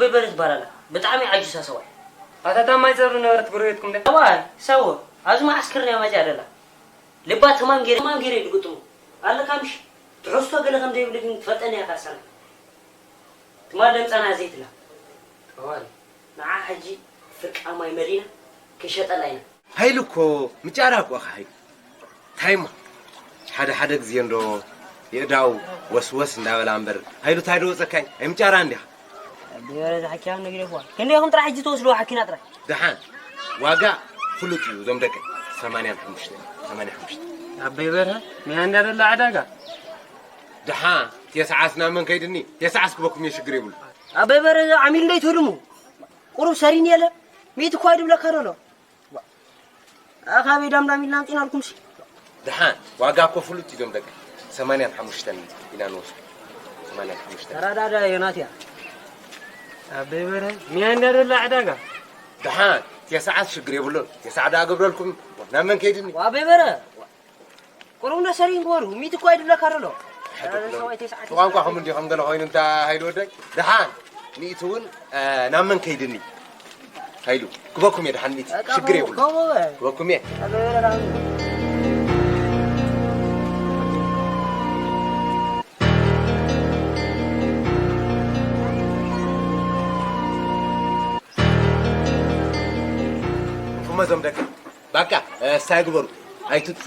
በበረት ባላላ ብጣዕሚ ዓጁሳ ሰብኣይ። ኣታ ታማይ ጸሩ ነበረት ጎረቤትኩም ደ? ሰብኣይ ሰው ኣብዚ መዓስከር ናይ መጽያ ደላ ልባ ተማም ገይረ ተማም ገይረ ድግጥሙ ኣለካ ምሽ ትሕዝቶ ገለ ከም ዘይብሉ ግን ትፈልጠኒ ኢኻ ሰና ትማል ደምጻና ዘይትላ ጠዋል ንዓ ሕጂ ፍርቃ ማይ መሊና ክንሸጠላ ኢና። ሃይሉ እኮ ምጫራ እኮ ኢኻ ሃይሉ። ታይማ ሓደ ሓደ ግዜ እንዶ የእዳው ወስወስ እንዳበላ እምበር ሃይሉ ታይ ዶ ወፀካይ? ኣይ ምጫራ እንዲኻ። ኣበይ በረ ዝሓኪያ ነጊረኳ። ክንደይኹም ጥራሕ ሕጂ ትወስድዎ ሓኪና ጥራሕ። ደሓን ዋጋ ፍሉጥ እዩ እዞም ደቀይ ሰማንያን ሓሙሽተ ሰማንያ ሓሙሽተ። ኣበይ በረ ሚያ እንዳደላ ዕዳጋ። ደሓን ቴስዓስ ናብ መን ከይድኒ ቴስዓስ ክበኩም እየ ሽግር የብሉ። ኣበይ በረ ዓሚል እንደይ ትህድሙ ቁሩብ ሰሪን የለ ሚእቲ እኳ ይድብለካ ደሎ። ኣኻበይ ዳምዳም ኢልና ኣምፂናልኩም ሲ። ደሓን ዋጋ እኮ ፍሉጥ እዩ ዶም ደቂ ሰማንያን ሓሙሽተን ኢና ንወስዱ። ሰማንያን ሓሙሽተን ተራዳዳ ዮናትያ። ኣበይ በረ ሚያ እንዳደላ ዕዳጋ። ደሓን ቴስዓት ሽግር የብሉን ቴስዓ ዳ ገብረልኩም ናብ መን ከይድኒ። ኣበይ በረ ቁሩብ እንዶ ሰሪን ግበሩ ሚእቲ እኳ ይድብለካ ደሎ። ሓደ ብሎም። ሰብኣይ ቴስዓ ቋንቋ ከም እንዲኹም ገለ ኮይኑ እንታ ሃይሉ ወደይ ደሓን ሚእቲ እውን ናብ መን ከይድኒ። ሃይሉ ክበኩም እየ ደሓን ሚእቲ በቃ ሽግር የብሉ። ክበኩም እየ። እንኩመ እዞም ደቂ ባቃ እስታይ ግበሩ ኣይትጥፉ።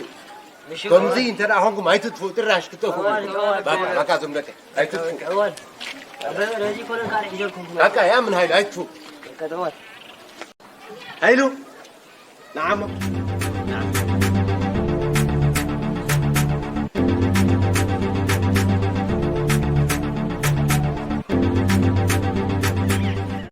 ከምዚ እንተ ደኣ ኾንኩም ኣይትጥፉ ጥራሽ ክጠፉ። ባቃ ባቃ እዞም ደቂ ኣይትጥፉ። ባቃ ያ ምን ሃይሉ ኣይትጥፉ። ሃይሉ ንዓሞ